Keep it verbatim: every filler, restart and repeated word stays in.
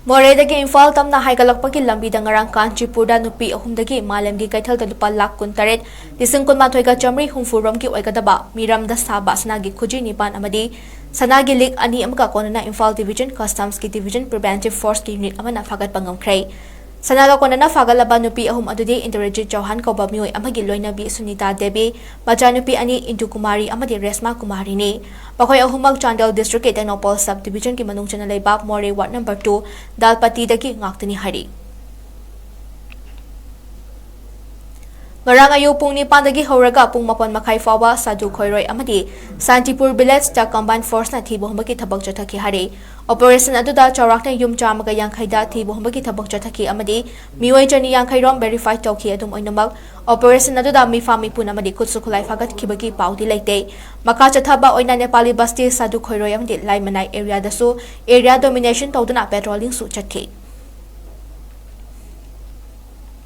ꯃꯣꯔꯦꯗꯒꯤ ꯏꯝꯐꯥꯜ ꯇꯝꯅ ꯍꯥꯏꯒꯠꯂꯛꯄꯒꯤ ꯂꯝꯕꯤꯗ ꯉꯔꯥꯡ ꯀꯥꯟꯆꯤꯄꯨꯔꯗ ꯅꯨꯄꯤ ꯑꯍꯨꯝꯗꯒꯤ ꯃꯥꯂꯦꯝꯒꯤ ꯀꯩꯊꯦꯜꯗ ꯂꯨꯄꯥ ꯂꯥꯈ ꯀꯨꯟꯇꯔꯦꯠ ꯂꯤꯁꯤꯡ ꯀꯨꯟꯃꯥꯊꯣꯏꯒ ꯆꯥꯃꯔꯤ ꯍꯨꯝꯐꯨ ꯔꯣꯝꯒꯤ ꯑꯣꯏꯒꯗꯕ ꯃꯤꯔꯝꯗ ꯁꯥꯕ ꯁꯅꯥꯒꯤ ꯈꯨꯖꯤ ꯅꯤꯄꯥꯟ ꯑꯃꯗꯤ ꯁꯅꯥꯒꯤ ꯂꯤꯛ ꯑꯅꯤ ꯑꯃꯒ ꯀꯣꯟꯅꯅ ꯏꯝꯐꯥꯜ ꯗꯤꯚꯤꯖꯟ ꯀꯁꯇꯝꯁꯀꯤ ꯗꯤꯚꯤꯖꯟ ꯄ꯭ꯔꯤꯚꯦꯟꯇꯤꯚ ꯐꯣꯔꯁꯀꯤ ꯌꯨꯅꯤꯠ ꯑꯃꯅ ꯐꯥꯒꯠꯄ ꯉꯝꯈ꯭ꯔꯦ꯫ ꯁꯅꯥꯒ ꯀꯣꯟꯅꯅ ꯐꯥꯒꯠꯂꯕ ꯅꯨꯄꯤ ꯑꯍꯨꯝ ꯑꯗꯨꯗꯤ ꯏꯟꯗ꯭ꯔꯖꯤꯠ ꯆꯧꯍꯥꯟ ꯀꯧꯕ ꯃꯤꯑꯣꯏ ꯑꯃꯒꯤ ꯂꯣꯏꯅꯕꯤ ꯁꯨꯅꯤꯇꯥ ꯗꯦꯕꯤ, ꯃꯆꯥꯅꯨꯄꯤ ꯑꯅꯤ ꯏꯟꯗꯨ ꯀꯨꯃꯥꯔꯤ ꯑꯃꯗꯤ ꯔꯦꯁꯃꯥ ꯀꯨꯃꯥꯔꯤꯅꯤ꯫ ꯃꯈꯣꯏ ꯑꯍꯨꯝꯃꯛ ꯆꯥꯟꯗꯦꯜ ꯗꯤꯁꯇ꯭ꯔꯤꯛꯀꯤ ꯇꯦꯡꯅꯧꯄꯜ ꯁꯕ ꯗꯤꯚꯤꯖꯟꯒꯤ ꯃꯅꯨꯡ ꯆꯟꯅ ꯂꯩꯕ ꯃꯣꯔꯦ ꯋꯥꯔꯗ ꯅꯝꯕꯔ ꯇꯨ ꯗꯥꯜꯄꯇꯤꯗꯒꯤ ꯉꯥꯛꯇꯅꯤ ꯍꯥꯏꯔꯤ꯫ ꯉꯔꯥꯡ ꯑꯌꯨꯛ ꯄꯨꯡ ꯅꯤꯄꯥꯟꯗꯒꯤ ꯍꯧꯔꯒ ꯄꯨꯡ ꯃꯥꯄꯟ ꯃꯈꯥꯏ ꯐꯥꯎꯕ ꯁꯥꯗꯨ ꯈꯣꯏꯔꯣꯏ ꯑꯃꯗꯤ ꯁꯥꯟꯇꯤꯄꯨꯔ ꯚꯤꯂꯦꯖꯇ ꯀꯝꯕꯥꯏꯟ ꯐꯣꯔꯁꯅ ꯊꯤꯕ ꯍꯨꯝꯕꯒꯤ ꯊꯕꯛ ꯆꯠꯊꯈꯤ ꯍꯥꯏꯔꯤ꯫ ꯑꯣꯄꯔꯦꯁꯟ ꯑꯗꯨꯗ ꯆꯥꯎꯔꯥꯛꯅ ꯌꯨꯝ ꯆꯥꯝꯃꯒ ꯌꯥꯡꯈꯩꯗ ꯊꯤꯕ ꯍꯨꯝꯕꯒꯤ ꯊꯕꯛ ꯆꯠꯊꯈꯤ ꯑꯃꯗꯤ ꯃꯤꯑꯣꯏ ꯆꯅꯤ ꯌꯥꯡꯈꯩ ꯔꯣꯝ ꯚꯦꯔꯤꯐꯥꯏ ꯇꯧꯈꯤ꯫ ꯑꯗꯨꯝ ꯑꯣꯏꯅꯃꯛ, ꯑꯣꯄꯔꯦꯁꯟ ꯑꯗꯨꯗ ꯃꯤꯐꯥ ꯃꯤꯄꯨꯟ ꯑꯃꯗꯤ ꯈꯨꯠꯁꯨ ꯈꯨꯠꯂꯥꯏ ꯐꯥꯒꯠꯈꯤꯕꯒꯤ ꯄꯥꯎꯗꯤ ꯂꯩꯇꯦ꯫ ꯃꯈꯥ ꯆꯠꯊꯕ ꯑꯣꯏꯅ ꯅꯦꯄꯥꯂꯤ ꯕꯁꯇꯤ ꯁꯥꯗꯨ ꯈꯣꯏꯔꯣꯏ ꯑꯃꯗꯤ ꯂꯥꯏꯃꯅꯥꯏ ꯑꯦꯔꯤꯌꯥꯗꯁꯨ ꯑꯦꯔꯤꯌꯥ ꯗꯣꯃꯤꯅꯦꯁꯟ ꯇꯧꯗꯨꯅ ꯄꯦꯇ꯭ꯔꯣꯂꯤꯡꯁꯨ ꯆꯠꯈꯤ꯫